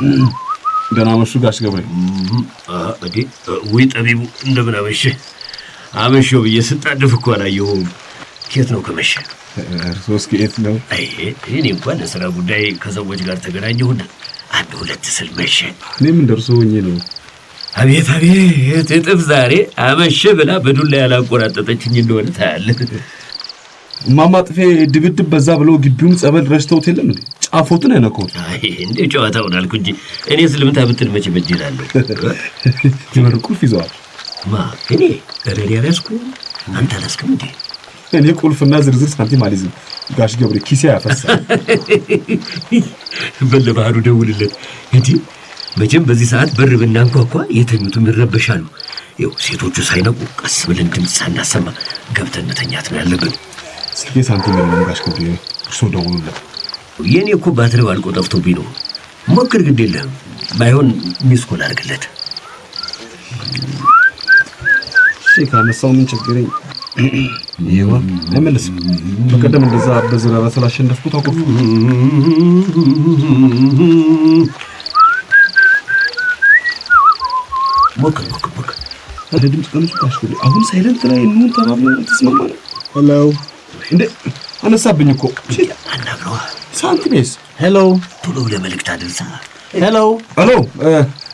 ደህና መሹ ጋሽ ገብሬ። እንዴ ውይ ጠቢቡ፣ እንደምን አመሸህ? አመሸው ብዬ ስጣድፍ እኮ አላየሁም። ከየት ነው ከመሸ? እርሶስ ከየት ነው? አይ እኔ እንኳን ለስራ ጉዳይ ከሰዎች ጋር ተገናኘሁና አንድ ሁለት ስል መሸ። እኔም እንደ እርሶ ሆኜ ነው። አቤት አቤት፣ እጥፍ ዛሬ አመሸ ብላ በዱላ ያላቆራጠጠችኝ እንደሆነ ታያለህ። እማማ ጥፌ ድብድብ በዛ ብለው ግቢውን ጸበል ረጭተውት የለም እንዴ? ጫፎትን አይነካውት። አይ እንደ ጨዋታውን አልኩ እንጂ እኔስ ልምታ ብትል መቼ በጅ እላለሁ። የበር ቁልፍ ይዘዋል። ማ እኔ? ኧረ እኔ አልያዝኩም። አንተ አልያዝክም እንዴ? እኔ ቁልፍና ዝርዝር ሳንቲም አልይዝም ጋሽ ገብሬ፣ ኪሴ ያፈሳል። በል ለባህሩ ደውልለት። እንዲህ መቼም በዚህ ሰዓት በር ብናንኳኳ የተኙትም ይረበሻሉ። ይኸው ሴቶቹ ሳይነቁ ቀስ ብለን ድምፅ ሳናሰማ ገብተን መተኛት ነው ያለብን። ስልኬ ሳንቲም የለውም ጋሽ ገብሬ፣ እርሶ ደውሉለት። የእኔ እኮ ባትሪው አልቆ ጠፍቶብኝ ነው። ሞክር፣ ግድ የለህም። ባይሆን missed call አድርግለት። እሺ ካነሳው ምን ቸገረኝ? ይዋ አይመልስም። በቀደም እንደዛ በዝረራ ስላሸነፍኩት አኮርኩ። ሞክር ሞክር ሞክር። ወደ ድምፅ ቀንሱ ጋሽ ገብሬ። አሁን silent ላይ እንሁን ተባብለን ተስማማን። Hello። እንዴ አነሳብኝ እኮ። አናግረዋ። ሳንቲሜስ? Hello። ቶሎ ብለህ መልእክት አድርሳ። Hello። Hello፣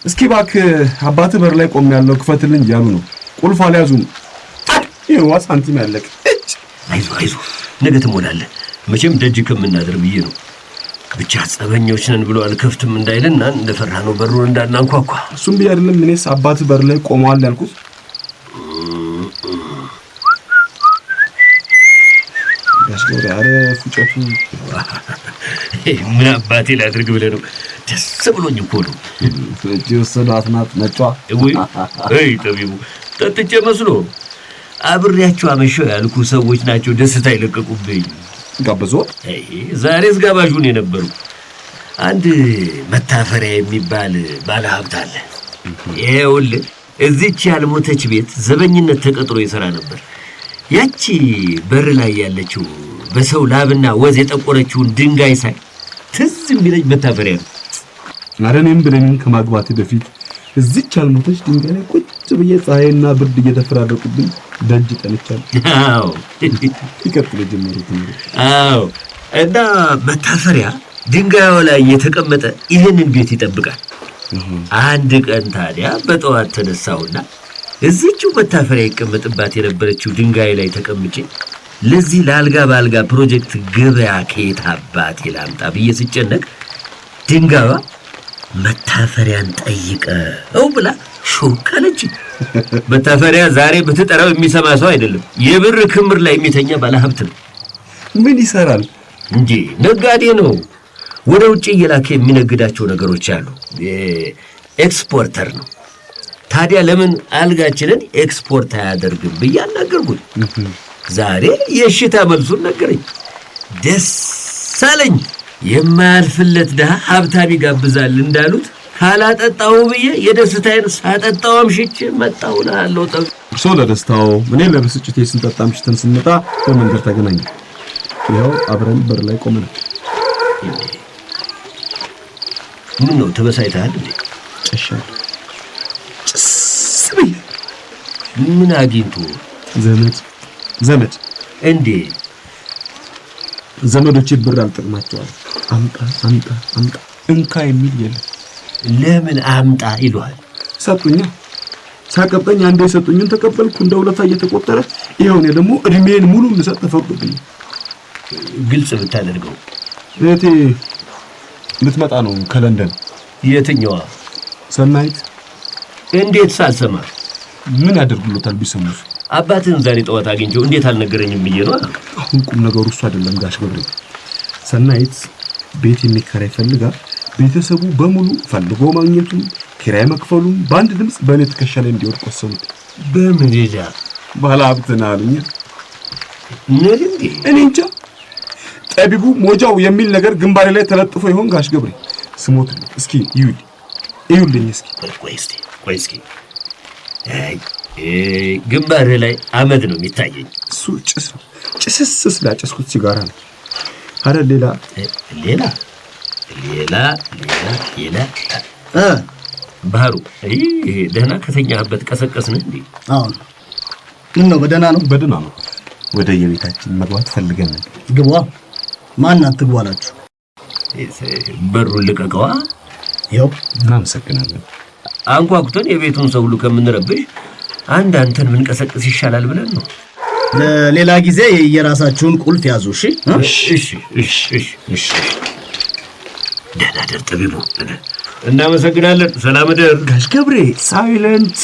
እስኪ እባክህ አባትህ በር ላይ ቆሜያለሁ ክፈትልኝ እያሉ ነው። ቁልፍ አልያዙም። ይኸዋ ሳንቲም ያለቅ። አይዞህ አይዞህ፣ ነገ ትሞላለህ። መቼም ደጅ ከምናድር ብዬ ነው። ብቻ ጸበኞች ነን ብሎ አልከፍትም እንዳይልና እንደፈራ ነው በሩን እንዳናንኳኳ። እሱም ብዬ አይደለም እኔስ አባትህ በር ላይ ቆመዋል ያልኩት። ጋሽ ገብሬ ኧረ ፉጨቱ። ምን አባቴ ላድርግ ብለህ ነው? ደስ ብሎኝ እኮ ነው። እጅ የወሰዷት ናት ነጯ። ወይ አይ ጠቢቡ፣ ጠጥቼ መስሎ አብሬያቸው አመሸው ያልኩ ሰዎች ናቸው ደስታ የለቀቁብኝ። ጋበዞት? አይ ዛሬስ ጋባዡን የነበሩ አንድ መታፈሪያ የሚባል ባለሀብት አለ። ይኸውልህ እዚች ያልሞተች ቤት ዘበኝነት ተቀጥሮ ይሰራ ነበር። ያቺ በር ላይ ያለችው በሰው ላብና ወዝ የጠቆረችውን ድንጋይ ሳይ ትዝ የሚለኝ መታፈሪያ ነው። ኧረ እኔም ብለኝን ከማግባቴ በፊት እዚች ያልሞተች ድንጋይ ላይ ቁጭ ብዬ ፀሐይና ብርድ እየተፈራረቁብኝ ደጅ ጠንቻለሁ። አዎ። ይቀጥል የጀመሩት ነው። አዎ፣ እና መታፈሪያ ድንጋዩ ላይ የተቀመጠ ይህንን ቤት ይጠብቃል። አንድ ቀን ታዲያ በጠዋት ተነሳሁና እዚችው መታፈሪያ ይቀመጥባት የነበረችው ድንጋይ ላይ ተቀምጬ ለዚህ ለአልጋ በአልጋ ፕሮጀክት ገበያ ከየት አባቴ ላምጣ ብዬ ስጨነቅ ድንጋዋ መታፈሪያን ጠይቀው ብላ ሾክ አለች። መታፈሪያ ዛሬ ብትጠራው የሚሰማ ሰው አይደለም። የብር ክምር ላይ የሚተኛ ባለሀብት ነው። ምን ይሰራል? እንጂ ነጋዴ ነው። ወደ ውጭ እየላከ የሚነግዳቸው ነገሮች አሉ። Exporter ነው። ታዲያ ለምን አልጋችንን ኤክስፖርት አያደርግም ብዬ አናገርኩት። ዛሬ የእሽታ መልሱን ነገረኝ። ደስ አለኝ። የማያልፍለት ድሃ ሀብታም ይጋብዛል እንዳሉት ካላጠጣሁ ብዬ የደስታዬን ሳጠጣው አምሽቼ መጣሁ እልሃለሁ። እርሶ ለደስታው እኔ ለብስጭቴ ስንጠጣ አምሽተን ስንመጣ በመንገድ ተገናኘን። ይኸው አብረን በር ላይ ቆመናል። ምን ነው ተበሳጭተሃል እንዴ? ጨሻለሁ። ጭስ ብዬ። ምን አግኝቶ? ዘመድ ዘመድ። እንዴ? ዘመዶቼ ብር አልጠቅማቸዋል። አምጣ አምጣ አምጣ እንካ የሚል የለም። ለምን አምጣ ይሉሃል? ሰጡኛ። ሳቀብጠኝ አንዴ የሰጡኝን ተቀበልኩ እንደ ውለታ እየተቆጠረ። ይኸው እኔ ደግሞ እድሜን ሙሉ እንድሰጥ ተፈቅዶብኝ። ግልጽ ብታደርገው። እህቴ ልትመጣ ነው ከለንደን። የትኛዋ? ሰናይት። እንዴት ሳልሰማ? ምን ያደርግሎታል ቢሰሙስ? አባትህን ዛሬ ጠዋት አግኝቼው እንዴት አልነገረኝም ብዬ ነው። አሁን ቁም ነገሩ እሱ አይደለም ጋሽ ገብሬ። ሰናይት ቤት የሚከራይ ፈልጋ ቤተሰቡ በሙሉ ፈልጎ ማግኘቱም ኪራይ መክፈሉም በአንድ ድምፅ በእኔ ትከሻ ላይ እንዲወድቅ ወሰኑት። በምን ዕዳ? ባለሀብት ነህ አሉኝ። ነህ እንዴ? እኔ እንጃ። ጠቢቡ ሞጃው የሚል ነገር ግንባሬ ላይ ተለጥፎ ይሆን ጋሽ ገብሬ? ስሞት እስኪ ይዩልኝ፣ ይዩልኝ እስኪ። ቆይ እስኪ፣ ቆይ እስኪ። አይ፣ ግንባርህ ላይ አመድ ነው የሚታየኝ። እሱ ጭስ ነው። ጭስስ ስላጨስኩት ሲጋራ ነው። አረ ሌላ ሌላ? ሌላ ሌላ ሌላ ባህሩ፣ ደህና ከተኛህበት ቀሰቀስንህ እንዴ? አሁን ምን ነው? በደህና ነው? በደህና ነው። ወደ የቤታችን መግባት ፈልገን ነበር። ግቧ። ማን አትግቡ አላችሁ? በሩን ልቀቀዋ። ይኸው። እናመሰግናለን። አንኳኩተን የቤቱን ሰው ሁሉ ከምንረብሽ አንድ አንተን ብንቀሰቅስ ይሻላል ብለን ነው። ለሌላ ጊዜ የራሳችሁን ቁልፍ ያዙ። እሺ እሺ እሺ እሺ እሺ። ደህና ደር ጠቢቡ። እናመሰግናለን። ሰላም እደር ጋሽ ገብሬ። Silent።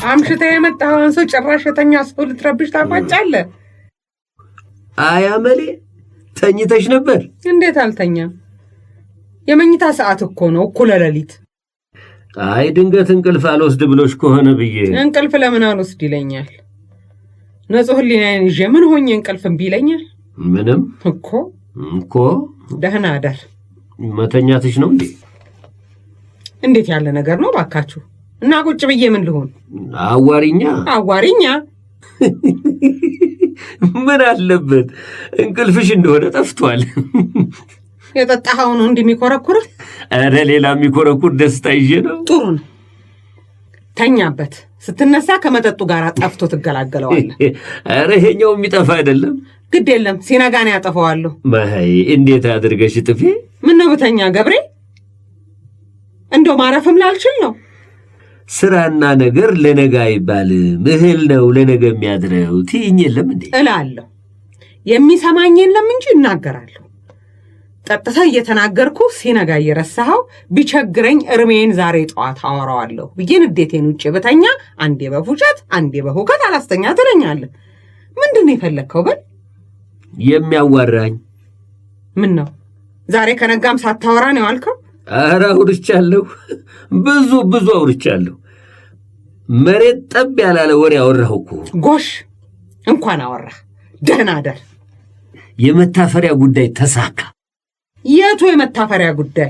አምሽተህ የመጣኸውን ሰው ጭራሽ የተኛ ሰው ልትረብሽ ታፏጫለህ። አይ አመሌ፣ ተኝተሽ ነበር? እንዴት አልተኛም? የመኝታ ሰዓት እኮ ነው፣ እኩለ ሌሊት። አይ ድንገት እንቅልፍ አልወስድ ብሎሽ ከሆነ ብዬ። እንቅልፍ ለምን አልወስድ ይለኛል? ንጹሕ ሕሊናዬን ይዤ ምን ሆኜ እንቅልፍ እምቢ ይለኛል? ምንም እኮ እኮ። ደህና አደር። መተኛትሽ ነው እንዴ? እንዴት ያለ ነገር ነው ባካችሁ! እና ቁጭ ብዬ ምን ልሆን? አዋሪኛ አዋሪኛ። ምን አለበት እንቅልፍሽ እንደሆነ ጠፍቷል። የጠጣኸው ነው እንዲህ የሚኮረኩርህ? ኧረ ሌላ የሚኮረኩር ደስታ ይዤ ነው። ጥሩ ነው፣ ተኛበት። ስትነሳ ከመጠጡ ጋር ጠፍቶ ትገላገለዋለህ። ኧረ ይሄኛው የሚጠፋ አይደለም። ግድ የለም ሲነጋ ነው ያጠፋዋለሁ። ማይ እንዴት አድርገሽ ጥፌ። ምነው ብተኛ ገብሬ? እንደው ማረፍም ላልችል ነው። ስራና ነገር ለነገ አይባልም፣ እህል ነው ለነገ የሚያድረው ትይኝ የለም እንዴ? እላለሁ። የሚሰማኝ የለም እንጂ እናገራለሁ። ጠጥተህ እየተናገርኩ ሲነጋ እየረሳኸው ቢቸግረኝ እርሜን ዛሬ ጠዋት አወራዋለሁ ብዬ ንዴቴን ውጭ ብተኛ አንዴ በፉጨት አንዴ በሁከት አላስተኛ ትለኛለህ። ምንድን ነው የፈለግከው? በል የሚያዋራኝ። ምን ነው ዛሬ ከነጋም ሳታወራ ነው ያልከው? ኧረ አውርቻለሁ፣ ብዙ ብዙ አውርቻለሁ። መሬት ጠብ ያላለ ወሬ አወራሁ እኮ። ጎሽ እንኳን አወራህ፣ ደህና አደር። የመታፈሪያ ጉዳይ ተሳካ። የቱ የመታፈሪያ ጉዳይ?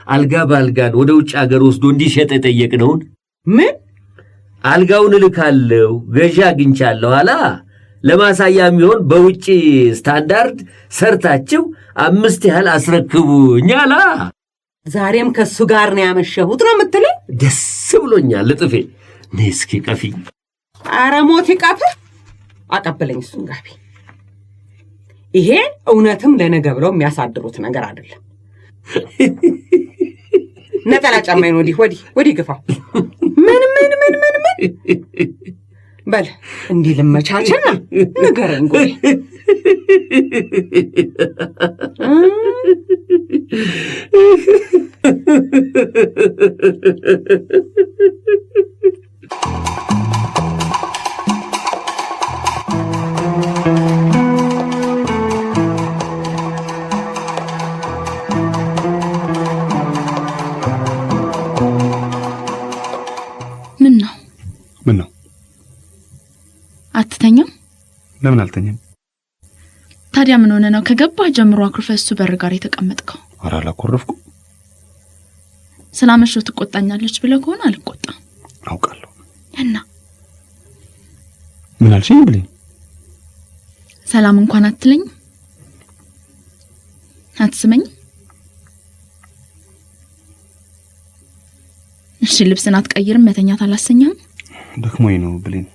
አልጋ በአልጋን ወደ ውጭ ሀገር ወስዶ እንዲሸጥ የጠየቅነውን። ምን? አልጋውን እልካለሁ፣ ገዢ አግኝቻለሁ አላ። ለማሳያ የሚሆን በውጭ ስታንዳርድ ሰርታችሁ 5 ያህል አስረክቡኝ አላ። ዛሬም ከሱ ጋር ነው ያመሸሁት ነው የምትለኝ? ደስ ብሎኛል ልጥፌ። ነይ እስኪ ቀፊኝ። ኧረ ሞት ይቀፍህ። አቀበለኝ እሱን ጋቢ። ይሄ እውነትም ለነገ ብለው የሚያሳድሩት ነገር አይደለም። ነጠላ ጫማዬን ወዲህ ወዲህ ወዲህ ግፋ። ምን ምን ምን ምን ምን በል እንዲህ ልመቻችና ንገረኝ ጉዴ። ምን ነው? ምን ነው? አትተኛም? ለምን አልተኛም? ታዲያ ምን ሆነ ነው ከገባህ ጀምሮ አኩርፈህ እሱ በር ጋር የተቀመጥከው? ኧረ አላኮረፍኩም። ስላመሸሁ ትቆጣኛለች ብለህ ከሆነ አልቆጣም። አውቃለሁ። እና ምን አልሽኝ ብለኝ? ሰላም እንኳን አትለኝ? አትስመኝ? እሺ ልብስን አትቀይርም? መተኛት አላሰኘህም? ደክሞኝ ነው ብሌን።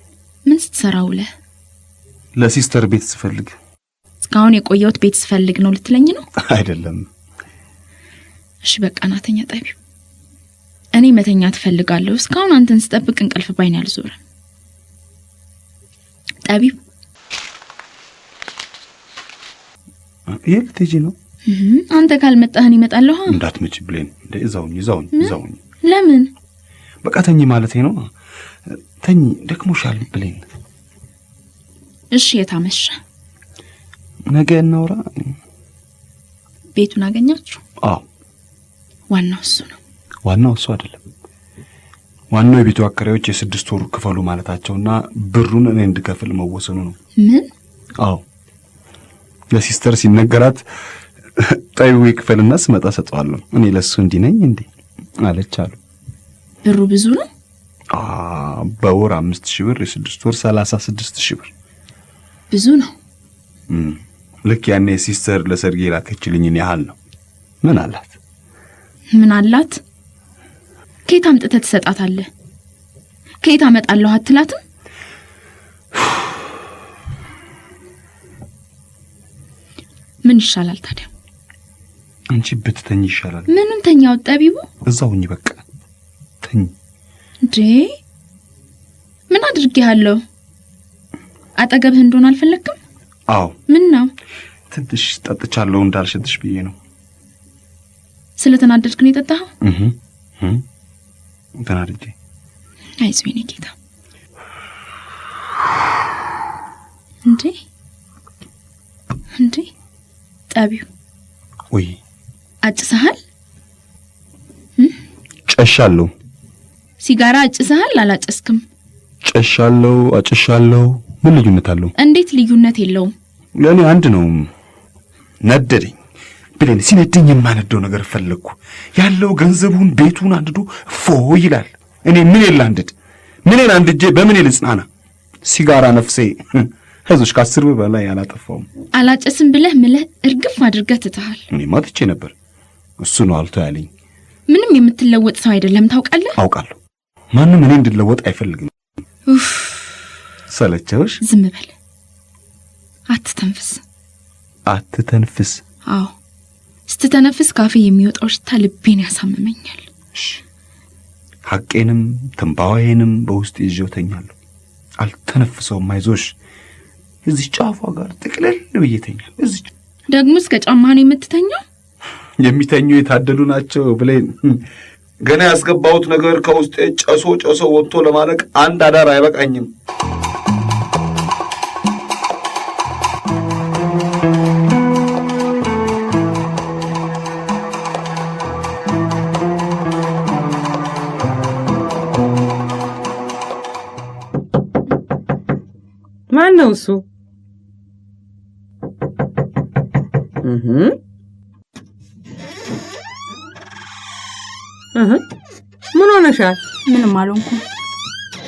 ምን ስትሰራ ውለህ? ለሲስተር ቤት ስፈልግ። እስካሁን የቆየሁት ቤት ስፈልግ ነው ልትለኝ ነው? አይደለም። እሺ በቃ ና ተኛ ጠቢው። እኔ መተኛ ትፈልጋለሁ። እስካሁን አንተን ስጠብቅ እንቅልፍ ባይን አልዞረም። ጠቢብ የት ልትሄጂ ነው? አንተ ካልመጣህ እኔ እመጣለሁ። እንዳትመጪ ብሌን። እዛውኝ እዛውኝ እዛውኝ። ለምን? በቃ ተኝ ማለቴ ነው። ተኝ፣ ደክሞሻል ብሌን። እሺ፣ የት አመሸ? ነገ እናውራ። ቤቱን አገኛችሁ? አዎ። ዋናው እሱ ነው። ዋናው እሱ አይደለም። ዋናው የቤቱ አከራዮች የ6 ወር ክፈሉ ማለታቸውና ብሩን እኔ እንድከፍል መወሰኑ ነው። ምን? አዎ፣ ለሲስተር ሲነገራት ጠቢቡ ይክፈልና ስመጣ ሰጠዋለሁ። እኔ ለሱ እንዲህ ነኝ እንዴ አለች አሉ። ብሩ ብዙ ነው? በወር 5,000 ብር፣ የ6 ወር 36,000 ብር። ብዙ ነው። ልክ ያኔ ሲስተር ለሰርጌ ላከችልኝን ያህል ነው። ምን አላት? ምን አላት? ከየት አምጥተህ ትሰጣታለህ? ከየት አመጣለሁ አትላትም? ምን ይሻላል ታዲያ? አንቺ ብትተኝ ይሻላል። ምኑን ተኛው ጠቢቡ? እዛው ሁኚ በቃ ተኝ። እንዴ ምን አድርጌሃለሁ? አጠገብህ እንደሆነ አልፈለግክም? አዎ። ምን ነው? ትንሽ ጠጥቻለሁ እንዳልሸጥሽ ብዬ ነው። ስለተናደድክ ነው የጠጣኸው? ተናድጄ። አይዞህ የኔ ጌታ። እንዴ እንዴ ጠቢው ወይ አጭሰሃል? ጨሻለሁ። ሲጋራ አጭሰሃል? አላጨስክም? ጨሻለሁ፣ አጭሻለሁ። ምን ልዩነት አለው? እንዴት ልዩነት የለውም? ለእኔ አንድ ነው። ነደደኝ ብሌን፣ ሲነደኝ የማነደው ነገር ፈለግኩ። ያለው ገንዘቡን ቤቱን አንድዶ ፎ ይላል። እኔ ምን ላንድድ? ምን ላንድጄ በምን ልጽናና? ሲጋራ ነፍሴ አይዞሽ፣ ከ10 ብር በላይ አላጠፋውም። አላጨስም ብለህ ምለህ እርግፍ አድርገህ ትተሃል። እኔማ ትቼ ነበር። እሱ ነው አልቶ ያለኝ። ምንም የምትለወጥ ሰው አይደለም ታውቃለህ። አውቃለሁ። ማንም እኔ እንድለወጥ አይፈልግም። ኡፍ ሰለቸውሽ? ዝም በል፣ አትተንፍስ። አትተንፍስ? አዎ፣ ስትተነፍስ ካፌ የሚወጣው ሽታ ልቤን ያሳምመኛል። እሺ፣ ሐቄንም ትንባዋዬንም በውስጥ ይዤው ተኛለሁ። አልተነፍሰውም። አይዞሽ፣ እዚህ ጫፏ ጋር ጥቅልል ብዬ ተኛለሁ። እዚህ ደግሞ እስከ ጫማህ ነው የምትተኛው? የሚተኙ የታደሉ ናቸው ብሌን። ገና ያስገባሁት ነገር ከውስጤ ጨሶ ጨሶ ወጥቶ ለማለቅ አንድ አዳር አይበቃኝም። ማን ነው እሱ? ምን ሆነሻል? ምንም አልሆንኩም።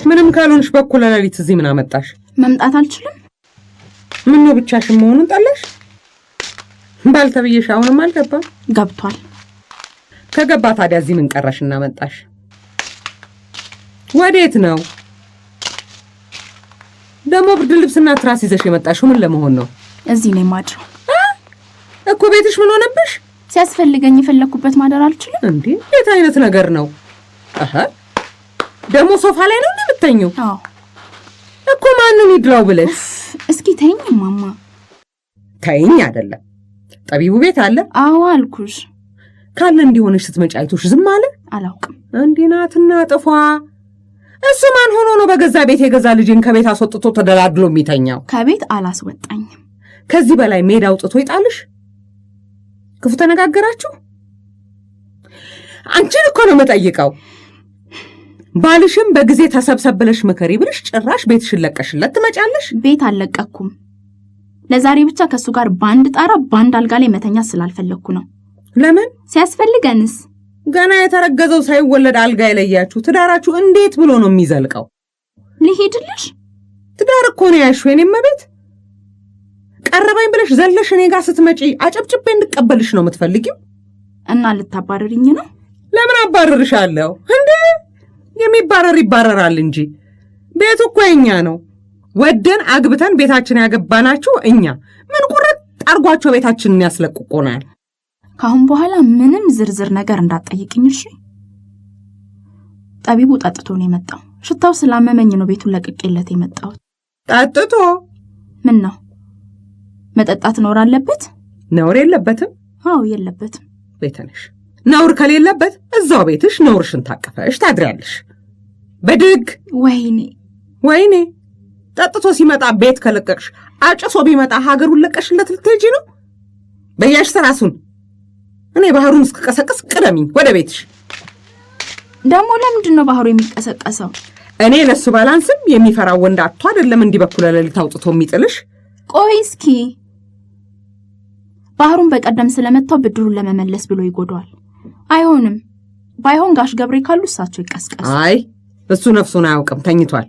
ምንም ካልሆንሽ በኩለ ሌሊት እዚህ ምን አመጣሽ? መምጣት አልችልም። ምን ነው ብቻሽን መሆኑን ጠላሽ? ባልተብዬሽ አሁንም አልገባም? ገብቷል። ከገባ ታዲያ እዚህ ምን ቀረሽ እና መጣሽ? ወዴት ነው ደግሞ? ብርድ ልብስና ትራስ ይዘሽ የመጣሽው ምን ለመሆን ነው? እዚህ ነው የማድረው። እኮ ቤትሽ ምን ሆነብሽ? ሲያስፈልገኝ የፈለኩበት ማደር አልችልም። እንዴ የት አይነት ነገር ነው? አሃ ደግሞ ሶፋ ላይ ነው እንደምትተኚው? አዎ። እኮ ማንን ይድራው ብለሽ? እስኪ ተይኝ ማማ። ተይኝ አይደለም፣ ጠቢቡ ቤት አለ። አዎ አልኩሽ። ካለ እንዲሆነሽ ስትመጪ አይቶሽ ዝም አለ? አላውቅም። እንዲህ ናትና ጥፏ። እሱ ማን ሆኖ ነው በገዛ ቤት የገዛ ልጅን ከቤት አስወጥቶ ተደላድሎ የሚተኛው? ከቤት አላስወጣኝም። ከዚህ በላይ ሜዳ አውጥቶ ይጣልሽ? ክፉ ተነጋገራችሁ? አንቺን እኮ ነው የምጠይቀው። ባልሽም በጊዜ ተሰብሰብ ብለሽ ምከሪ ብለሽ ጭራሽ ቤትሽን ለቀሽለት ትመጫለሽ? ቤት አልለቀኩም። ለዛሬ ብቻ ከሱ ጋር ባንድ ጣራ ባንድ አልጋ ላይ መተኛ ስላልፈለኩ ነው። ለምን? ሲያስፈልገንስ? ገና የተረገዘው ሳይወለድ አልጋ የለያችሁ ትዳራችሁ እንዴት ብሎ ነው የሚዘልቀው? ልሂድልሽ? ትዳር እኮ ነው ያልሽው የኔ እመቤት። ቀረበኝ ብለሽ ዘለሽ እኔ ጋር ስትመጪ አጨብጭቤ እንድቀበልሽ ነው የምትፈልጊው? እና ልታባርሪኝ ነው? ለምን አባርርሻለሁ እንዴ? የሚባረር ይባረራል እንጂ ቤቱ እኮ የኛ ነው። ወደን አግብተን ቤታችን ያገባናችሁ እኛ። ምን ቁርጥ አርጓቸው ቤታችንን ያስለቅቁናል? ካሁን በኋላ ምንም ዝርዝር ነገር እንዳትጠይቅኝ እሺ? ጠቢቡ ጠጥቶ ነው የመጣው። ሽታው ስላመመኝ ነው ቤቱን ለቅቄለት የመጣሁት። ጠጥቶ? ምን ነው መጠጣት ነውር አለበት? ነውር የለበትም። አዎ የለበትም። ቤተነሽ ነውር ከሌለበት እዛው ቤትሽ ነውርሽን ታቅፈሽ ታድሪያለሽ። በድግ ወይኔ ወይኔ! ጠጥቶ ሲመጣ ቤት ከለቀቅሽ አጭሶ ቢመጣ ሀገሩን ለቀሽለት ልትሄጂ ነው? በያሽ ራሱን እኔ ባህሩን እስክቀሰቅስ ቅደሚኝ ወደ ቤትሽ። ደግሞ ለምንድን ነው ባህሩ የሚቀሰቀሰው? እኔ ለሱ ባላንስም የሚፈራው ወንድ አጥቶ አይደለም እንዲህ በኩለ ሌሊት አውጥቶ የሚጥልሽ። ቆይ እስኪ ባህሩን በቀደም ስለመታው ብድሩን ለመመለስ ብሎ ይጎዳዋል። አይሆንም። ባይሆን ጋሽ ገብሬ ካሉ እሳቸው ይቀስቀሱ። አይ እሱ ነፍሱን አያውቅም፣ ተኝቷል።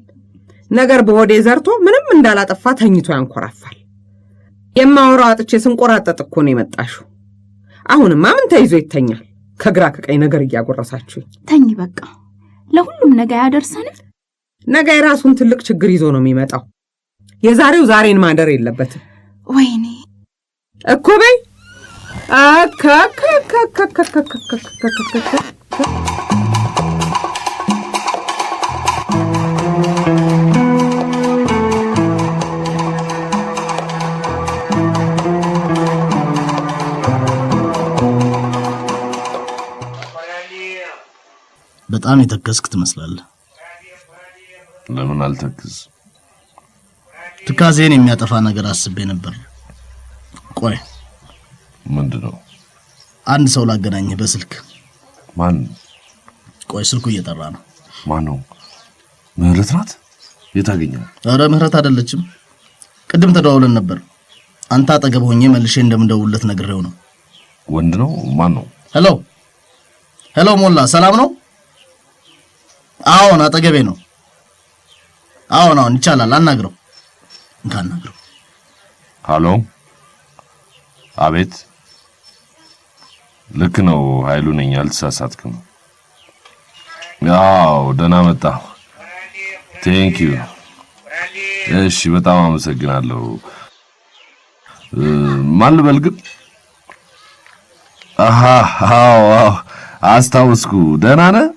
ነገር በሆዴ ዘርቶ ምንም እንዳላጠፋ ተኝቶ ያንኮራፋል። የማወራው አጥቼ ስንቆራጠጥ እኮ ነው የመጣሽው። አሁንማ ምን ተይዞ ይተኛል? ከግራ ከቀኝ ነገር እያጎረሳችሁኝ። ተኝ በቃ። ለሁሉም ነገ አያደርሰንም። ነገ የራሱን ትልቅ ችግር ይዞ ነው የሚመጣው። የዛሬው ዛሬን ማደር የለበትም። ወይኔ እኮ በይ። በጣም የተከስክ ትመስላለህ። ለምን አልተክዝ? ትካዜን የሚያጠፋ ነገር አስቤ ነበር። ቆይ ምንድን ነው? አንድ ሰው ላገናኝህ በስልክ። ማን? ቆይ ስልኩ እየጠራ ነው። ማን ነው? ምህረት ናት? የት አገኘህ? ኧረ ምህረት አይደለችም። ቅድም ተደዋውለን ነበር። አንተ አጠገብ ሆኜ መልሼ እንደምደውልለት ነግሬው ነው። ወንድ ነው? ማን ነው? Hello hello፣ ሞላ ሰላም ነው? አዎን አጠገቤ ነው። አዎን አዎን፣ ይቻላል። አናግረው። እንካ አናግረው። ሃሎ። አቤት። ልክ ነው፣ ኃይሉ ነኝ። አልተሳሳትክም። አዎ ደህና መጣ። Thank you። እሺ፣ በጣም አመሰግናለሁ። ማን ልበል ግን? አሃ፣ አዎ አዎ፣ አስታውስኩ። ደህና ነህ?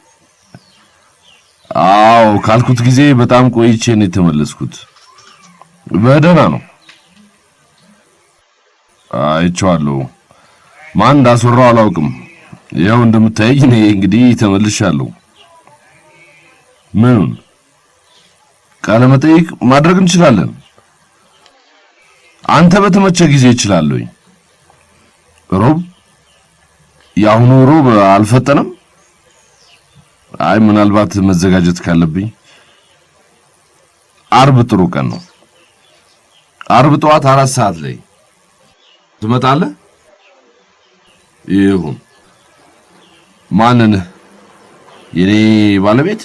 አዎ፣ ካልኩት ጊዜ በጣም ቆይቼ ነው የተመለስኩት። በደህና ነው። አይቼዋለሁ። ማን እንዳስወራው አላውቅም። ያው እንደምታየኝ እኔ እንግዲህ ተመልሻለሁ። ምኑን ቃለ መጠይቅ ማድረግ እንችላለን። አንተ በተመቸ ጊዜ እችላለሁኝ። ሮብ፣ የአሁኑ ሮብ አልፈጠነም? አይ ምናልባት መዘጋጀት ካለብኝ አርብ ጥሩ ቀን ነው። አርብ ጠዋት 4 ሰዓት ላይ ትመጣለህ? ይሁን። ማንን? የኔ ባለቤት?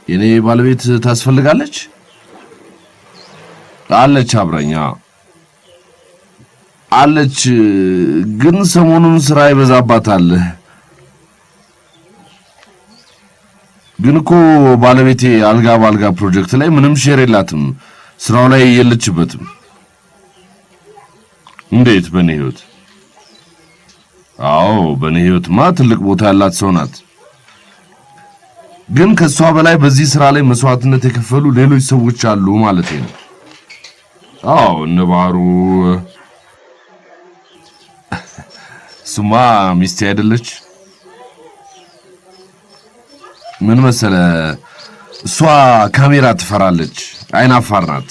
የኔ ባለቤት ታስፈልጋለች? አለች፣ አብረኛ አለች። ግን ሰሞኑን ስራ ይበዛባታል። ግን እኮ ባለቤቴ አልጋ በአልጋ ፕሮጀክት ላይ ምንም share የላትም። ስራው ላይ የለችበትም። እንዴት? በኔ ህይወት? አዎ በኔ ህይወትማ ትልቅ ቦታ ያላት ሰው ናት። ግን ከሷ በላይ በዚህ ስራ ላይ መስዋዕትነት የከፈሉ ሌሎች ሰዎች አሉ ማለት ነው። አዎ እነ ባህሩ። እሱማ ሚስቴ አይደለች? ምን መሰለ፣ እሷ ካሜራ ትፈራለች፣ አይናፋር ናት።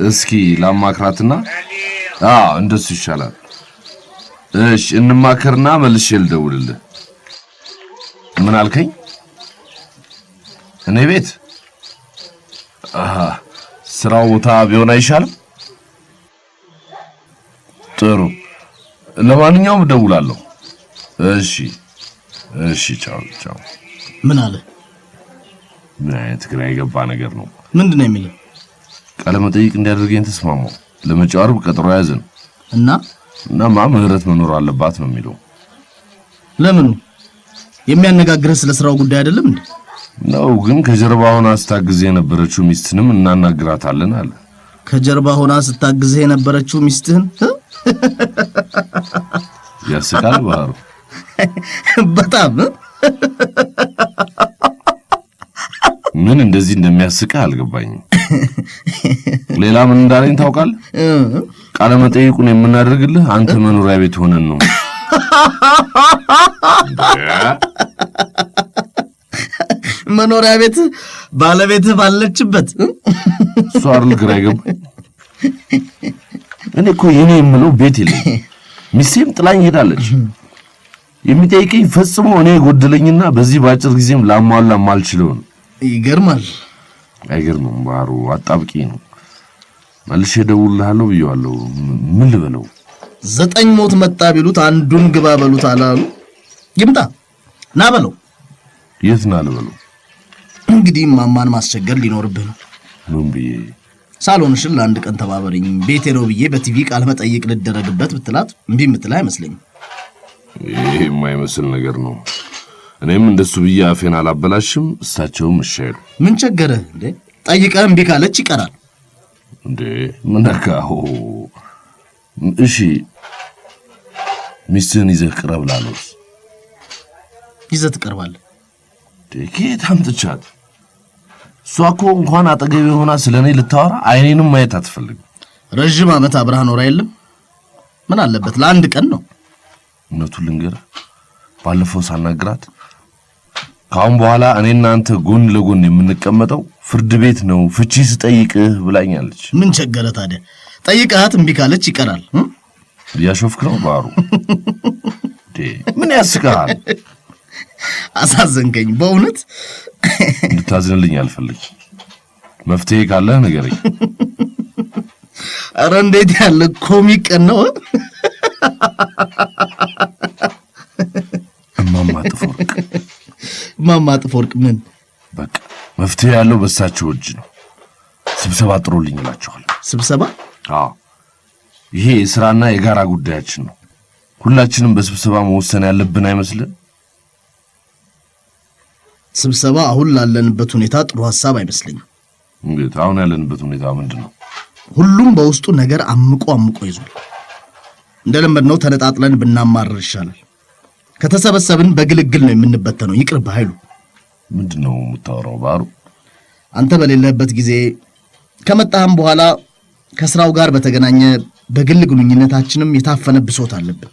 እስኪ ላማክራትና፣ አዎ እንደሱ ይሻላል። እሺ እንማከርና መልሼ ልደውልልህ። ምን አልከኝ? እኔ ቤት? አሃ ስራው ቦታ ቢሆን አይሻልም? ጥሩ፣ ለማንኛውም እደውላለሁ። እሺ እሺ፣ ቻው ቻው። ምን አለ? ምን አይነት ግራ የገባ ነገር ነው? ምንድን ነው የሚለው? ቃለ መጠይቅ እንዲያደርገኝ ተስማማው። ለመጪው ዓርብ ቀጠሮ ያዝን። እና? እናማ ምህረት መኖር አለባት ነው የሚለው። ለምኑ? የሚያነጋግርህ ስለ ስራው ጉዳይ አይደለም እንዴ? ነው፣ ግን ከጀርባ ሆና ስታግዝህ የነበረችው ሚስትንም እናናግራታለን አለ። ከጀርባ ሆና ስታግዝህ የነበረችው ሚስትህን? ያስቃል ባህሩ። በጣም። ምን እንደዚህ እንደሚያስቅህ አልገባኝም። ሌላ ምን እንዳለኝ ታውቃለህ? ቃለ መጠይቁን የምናደርግልህ አንተ መኖሪያ ቤት ሆነን ነው። መኖሪያ ቤት ባለቤትህ ባለችበት? እሱ አይደል ግራ የገባኝ። እኔ እኮ የኔ የምለው ቤት የለኝም። ሚስቴም ጥላኝ ሄዳለች። የሚጠይቀኝ ፈጽሞ እኔ የጎደለኝና በዚህ በአጭር ጊዜም ላሟላ የማልችለው ነው። ይገርማል። አይገርምም? ባህሩ አጣብቂኝ ነው። መልሼ እደውልልሃለሁ ብዬዋለሁ። ምን ልበለው? 9 ሞት መጣ ቢሉት አንዱን ግባ በሉት አላሉ። ይምጣ ና በለው። የት ና ልበለው? እንግዲህ ማማን ማስቸገር ሊኖርብህ ነው። ምን ብዬ? ሳሎንሽን ለአንድ ቀን ተባበሪኝ ቤቴ ነው ብዬ በቲቪ ቃለ መጠይቅ ልደረግበት ብትላት እምቢ የምትልህ አይመስለኝም። ይሄ የማይመስል ነገር ነው። እኔም እንደሱ ብዬ አፌን አላበላሽም፣ እሳቸውም እሺ አይሉ። ምን ቸገረህ እንዴ? ጠይቀህ እምቢ ካለች ይቀራል። እንዴ ምን ነካህ? እሺ ሚስትህን ይዘህ ቅረብ ላለውስ? ይዘህ ትቀርባለህ። ከየት አምጥቻት? እሷ እኮ እንኳን አጠገቤ ሆና ስለኔ ልታወራ አይኔንም ማየት አትፈልግም። ረዥም ዓመት አብረህ ኖራ የለም? ምን አለበት ለአንድ ቀን ነው። እውነቱን ልንገርህ፣ ባለፈው ሳናግራት ከአሁን በኋላ እኔና አንተ ጎን ለጎን የምንቀመጠው ፍርድ ቤት ነው ፍቺ ስጠይቅህ ብላኛለች። ምን ቸገረ ታዲያ? ጠይቀሃት እምቢ ካለች ይቀራል። እያሾፍክ ነው ባህሩ። ምን ያስቅሃል? አሳዘንከኝ በእውነት። እንድታዝንልኝ አልፈልግም። መፍትሄ ካለህ ንገረኝ። ኧረ እንዴት ያለ comic ቀን ነው። እማማ ጥፎወርቅ። እማማ ጥፎወርቅ ምን? በቃ መፍትሄ ያለው በእሳቸው እጅ ነው። ስብሰባ ጥሩልኝ እላቸዋለሁ። ስብሰባ? አዎ፣ ይሄ የሥራና የጋራ ጉዳያችን ነው። ሁላችንም በስብሰባ መወሰን ያለብን አይመስልም? ስብሰባ አሁን ላለንበት ሁኔታ ጥሩ ሐሳብ አይመስለኝም። እንዴት? አሁን ያለንበት ሁኔታ ምንድነው? ሁሉም በውስጡ ነገር አምቆ አምቆ ይዟል። እንደለመድነው ተነጣጥለን ብናማርር ይሻላል። ከተሰበሰብን በግልግል ነው የምንበተነው። ይቅርብህ ኃይሉ። ምንድነው የምታወራው ባህሩ? አንተ በሌለህበት ጊዜ ከመጣህም በኋላ ከስራው ጋር በተገናኘ በግል ግንኙነታችንም የታፈነ ብሶት አለብን።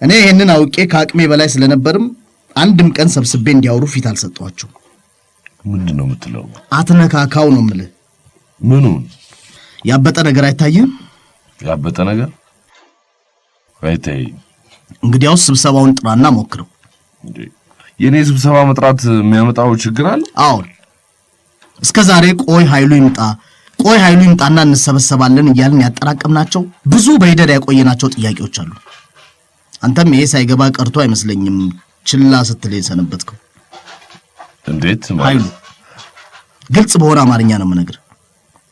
እኔ ይሄንን አውቄ ከአቅሜ በላይ ስለነበርም አንድም ቀን ሰብስቤ እንዲያወሩ ፊት አልሰጠኋቸውም። ምንድነው የምትለው? አትነካካው ነው የምልህ። ምኑን? ያበጠ ነገር አይታይህም? ያበጠ ነገር አይታይም። እንግዲያውስ ስብሰባውን ጥራና ሞክረው። እንዴ የኔ ስብሰባ መጥራት የሚያመጣው ችግር አለ? አዎ፣ እስከ ዛሬ ቆይ ኃይሉ ይምጣ ቆይ ኃይሉ ይምጣና እንሰበሰባለን እያልን ያጠራቀምናቸው ብዙ በሂደት ያቆየናቸው ጥያቄዎች አሉ። አንተም ይሄ ሳይገባ ቀርቶ አይመስለኝም ችላ ስትል የሰነበትከው። እንዴት ኃይሉ፣ ግልጽ በሆነ አማርኛ ነው የምነግርህ።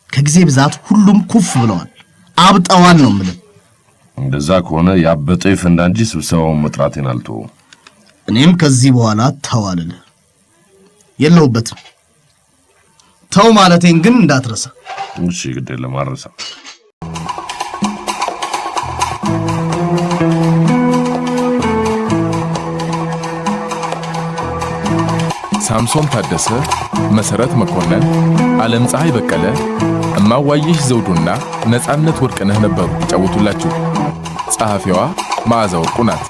ከጊዜ ብዛት ሁሉም ኩፍ ብለዋል፣ አብጠዋል ነው የምልህ። እንደዛ ከሆነ ያበጠው ይፈንዳ እንጂ ስብሰባውን መጥራቴን አልተወውም። እኔም ከዚህ በኋላ ተው አልልህ፣ የለሁበትም። ተው ማለቴን ግን እንዳትረሳ። እሺ፣ ግድ የለም አልረሳም። ሳምሶን ታደሰ፣ መሰረት መኮንን፣ ዓለም ፀሐይ በቀለ፣ እማዋይሽ ዘውዱና ነፃነት ወርቅነህ ነበሩ ይጫወቱላችሁ። ጸሐፊዋ መዓዛ ወርቁ ናት።